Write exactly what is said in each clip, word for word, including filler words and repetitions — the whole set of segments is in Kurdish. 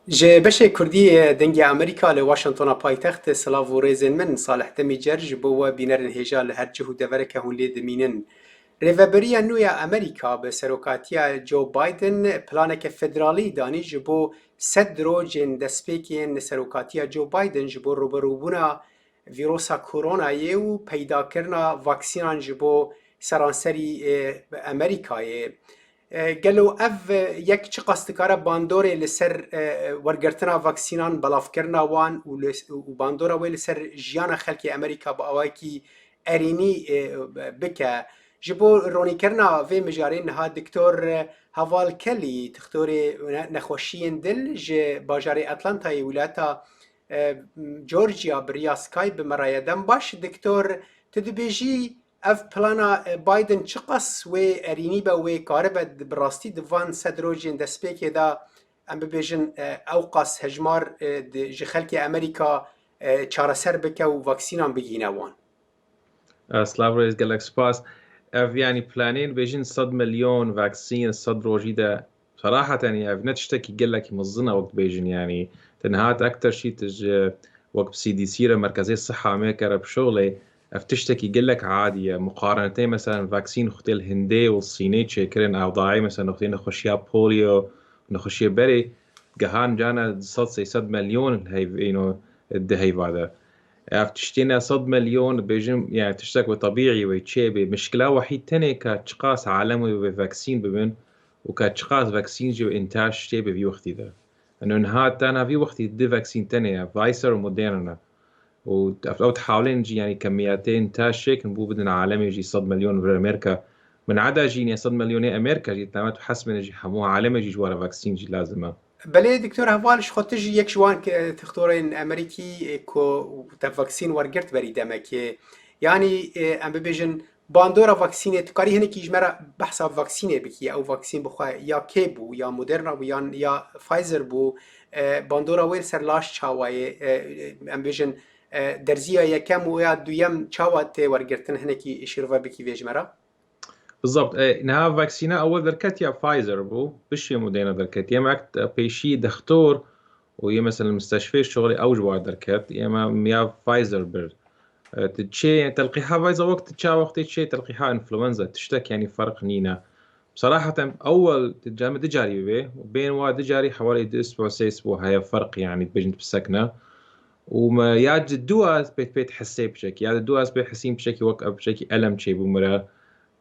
Ji beşê Kurdî yê Dengê Amerîka li Washingtona paytext, silav û rêzên min, Salih Demîcer ji bo we bînerên hêja li her cih û devereke hûn lê dimînin. Rêveberiya nû ya Amerîka bi serokatiya Joe Biden planeke federalî danî ji bo sed rojên destpêkên serokatiya Joe Biden ji bo rûberûbûna vîrosa koronayê û peydakirina vaksînan ji bo seranserî, e, Amerîkayê. E, gelo ev, e, yek çiqas dikare bandorê li ser, e, wergirtina vaksînan, belavkirina wan û li, û bandora wê li ser jiyana xelkê Amerîka bi awayekî erênî, e, bike? Ji bo ronîkirina vê mijarê niha Doktor Heval Kelly, dixtorê ne-, nexweşiyên dil ji bajarê Atlantayê, wilata, e, Georgia, bi riya Skype bi me re ye. Dem baş, Doktor, tu dibêjî ev plana, e, Biden çiqas wê erînî be, wê karibe di, bi rastî di van sed rojên destpêkê de, em bibêjin, e, ew qas hejmar, e, di, ji xelkê Amerîka, e, çareser bike û vaksînan bigihîne wan? E, silav rêz, gelek spas. Ev, yanî, planên bêjin sed milyon vaksîn sed rojî de, seraheten, ev ne tiştekî gelekî mezin e, wek dibêjin, yanî, te niha ekter şî tu ji, wek bi C D C re, Merkezê Siha Amerîka re bişuxulê, ev tiştekî gelek adî ye. Muqarenetê, meselen, vaksîn xutê li Hindê û Sînê çêkirin, ew dayê, meselen, xutê nexweşiya polio, nexweşiyê berê, gehan cana du sed sê sed milyon heyv-, you know, di heyva de. Ev tiştê ne sed milyon, bêjim, yani tiştek wê tebîî wê çê bê. Mişkila wehî tenê ka çiqas alem wê, wê vaksîn bibin û ka çiqas vaksîn jî wê întaj çê bi vî wextî de. Eno niha tena vî wextî di vaksîn tenê ye, Pfizer û Moderna. Û ev, ew dihawlên jî, yanî, kemiyatê întaj çêkin bû bidin alemê jî sed milyon vir Amerîka. Min eda jî, yanî, sed milyonê Amerîka jî, dema tu hesbêne jî hemû alemê jî ji wara vaksîn jî lazim e. Belê, Doktor Heval, ji xwe tu jî yek ji wan ke-, dixtorên Amerîkî, e, ku te vaksîn wergirt berî demekê. Yanî, e, em bibêjin, bandora vaksînê, tu karî hinekî ji me re behsa vaksînê bikî? Ew vaksîn bi xwe ya kê bû, ya Moderna bû, yan ya Pfizer bû? E, bandora wê li ser laş çawa ye? E, em bêjin, e, derziya yekem û ya duyem çawa tê wergirtin? Hinekî şîrove bikî vê ji me re? Bizabt. E, niha vaksîna ewil derketiya Pfizer bû, piştî Moderna derketiye. Em ek, e, pêşî dextor û yê, meselen, misteşfê şixulê ew ji war derket, yê me ya Pfizer bir. E, tu çê, yani, telqîha Pfizer wek tu ça wextê çê telqîha influenza, tiştek, yani, ferq nîne. Seraheten ewil tu cem-, du carî bibê, bên wa du carî hewalê du isbû, sê isbû heye ferq, yani, bêjin tu bisekne. Û me ya di dua pêt pêt hissê piçekî, ya di dua ez pê hissîm piçekî wek ev piçekî elem çêbû min re.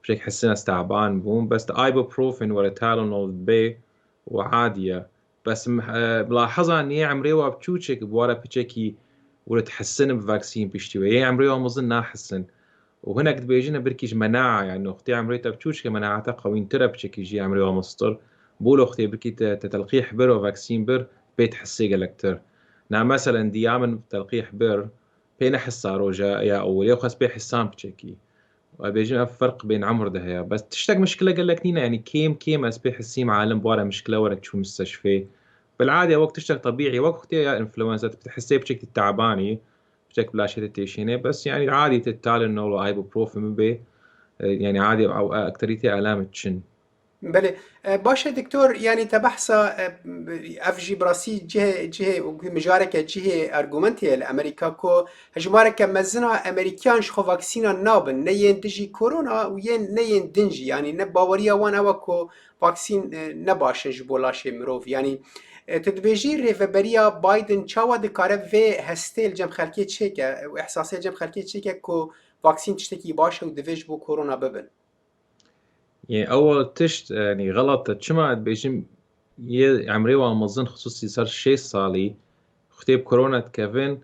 Piçek hissin ez teban bûm. Bes tu ibuprofen were Tylenol bê û adî ye. Bes m-, e, milaheza nê emrê wa biçûçek bi wara piçekî were dihissin bi vaksîn piştî we. Yê emrê wa mezin nahissin. Û hinek dibêjin birkî ji menaa, yani noqtê emrê te biçûçke menaa te qewîntir e piçekî jî emrê wa mestir. Bû loqtê birkî te, te telqîh bir û vaksîn bir pê dihissê gelektir. Na meselen diya min telqîh bir pê nehissa roja ya ewilê, xwest pê hissan piçekî. Û ez bêjim ev ferq bên emr de heye. Bes tiştek mişkile gelek nîne, yanî kêm kêm ez pê hissîm alim bi were mişkile were çû misteşfê. Biladiye wek tiştek tebîî, wek wextê ya influenza, tu hissê piçek tê tebanî, piçek bi laşê te têşîne. Bes yanî adî te Tylenol û ibuprofen bibê, e, yanî adî ew, e, ekterîtê alamê çin. Belê. E, baş e, Doktor, yanî te behsa, e, ev jî bi rastî cihê, cihê û mijareke cihê argumentê ye li Amerîka ku hejmareke mezin a Amerîkiyan ji xwe vaksînan nabin, ne yên dijî korona û yên, ne yên din jî. Yanî ne baweriya wan ew e ku vaksîn, e, ne baş in ji bo laşê mirov. Yanî, e, tu dibêjî rêveberiya Biden çawa dikare vê hestê li cem xelkê çêke û ehsasê li cem xelkê çêke ku vaksîn tiştekî baş e û divê ji bo korona bibin? Yê ewil tişt, e, yanî xelet e. Çima dibêjim yê emrê wan mezin, xisûsî ser şêst salî, xutê bi korona dikevin,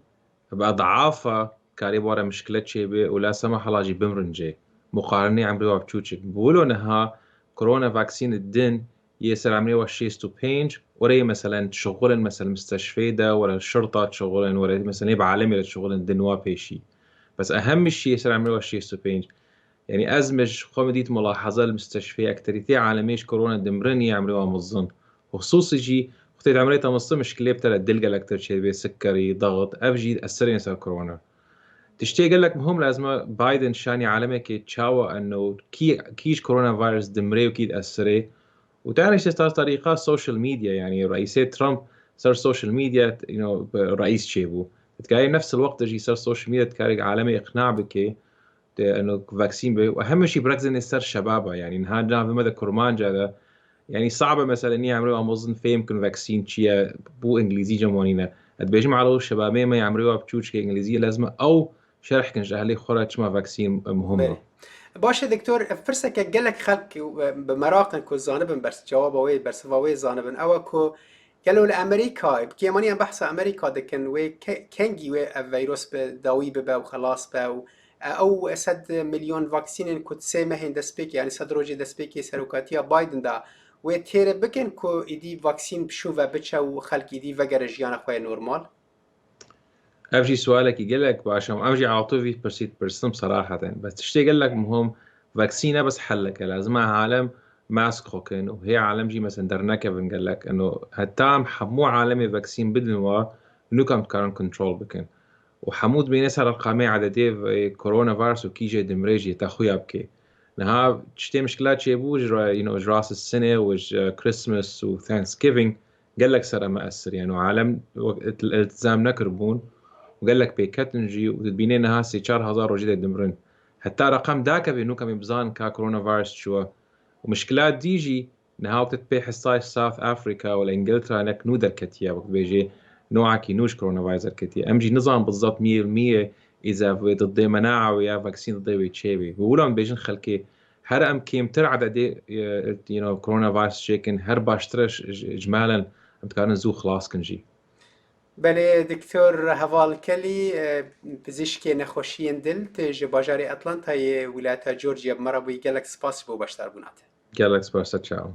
bi edafa karê bi were mişkile çêbe û la sema hela jî bimrin cê. Muqarenê emrê wa biçûçik. Bi wilo niha korona vaksîn din yê ser emrê wa şêst û pênc, oreyê meselen dişixulin, meselen misteşfê de, were şirta dişixulin, were meselen ê bi alemê re dişixulin din wa pêşî. Bes ehem jî yê ser emrê wa şêst û pênc. Yanî ez me ji xwe min dît mulaheze li misteşfê ekterîtê alemê ji korona dimirin yê emrê wan mezin. Xisûsî jî wextê di emrê te mezin mişkilê bi te re dil gelektir çêdibê, sikerî, daxit, ev jî eserên ser korona. Tiştê gelek muhim lazim e Biden şanî alemekê çawa eno, kî, kî ji coronavirus dimrê û kî diesirê. Û te her tiştê star tarîqa social media, yanî reîsê Trump ser social media, you know, bi reîs çêbû. Dikarî nefs el-wext jî ser social media dikarî alemê iqna bike, de, eno vaksîn be. Û hemî jî birekzêne ser şebaba, yani niha navê me de kurmanca de, yani sabe mesela niha emrê wa mezin fêm kin vaksîn çi ye, bû îngilîzî cem wanîne. Ez dibêjim alo şebabê me, emrê wa biçûçke îngilîzî lezme ew şerh kin ji ehlê xwe re çima vaksîn muhim e. Belê. Baş e, doktor, pirseke gelek xelk, e, bi meraq in ku zanibin bers-, cewaba wê, bersiva wê zanibin. Ew e ku gelo li Amerîka, bi kêmanî em behsa Amerîka dikin, wê ke-, kengî wê ev veyros bi dawî bibe û xelas be û, e, ew sed milyon vaksînên ku di sê mehên destpêkê, yanî sed rojê destpêkê serokatiya Biden da, wê têre bikin ku îdî vaksîn bişûve biçe û xelk îdî vegere jiyana xwe yê normal? Ev jî sualekî gelek baş e. Em jî alo vî pirsî dipirsin seraheten. Bes tiştê gelek muhim, vaksîn e bes hellek e. Lazim e alem mask xwe kin û hê alem jî mesela dernekevin gelek. Eno heta em hemû alemê vaksîn bidin wa, nûk em dikarin kontrol bikin. Û hemû dibîne ser reqamê ededê ve coronavirus û kî jê dimrê jî te xuya bike. Niha tiştê mişkila çêbû ji re-, you know, ji rastî sinê û ji Christmas û Thanksgiving gelek sere me esir, yani alem wek il-, iltizam nekiribûn û gelek pêketin jî û dibînê niha sê çar hezar rojê de dimrin. Heta reqam dakeve nûk em ê bizanin ka coronavirus çi ye. Û mişkila dî jî niha wek te pê hesayê South Africa û li Îngiltere nek nû derketiye, wek dibêjê newekî nû ji coronavirus derketiye. Em jî nizanin bizabt miyê li miyê îza vê didê mena'a wê ya vaksîn didê wê çê wê. Wê wilo em dibêjin xelkê her em kêmtir ededê, e, you know, coronavirus çêkin, her baştir e ji, ji, ji me re em dikarin zû xilas kin jî. Belê, Doktor Heval Kelî, e, pizîşkê nexweşiyên dil, tu ji bajarê Atlantayê, wilata Georgia, bi me re bûyî, gelek spas ji bo beşdarbûna te. Gelek spas, ser çavan.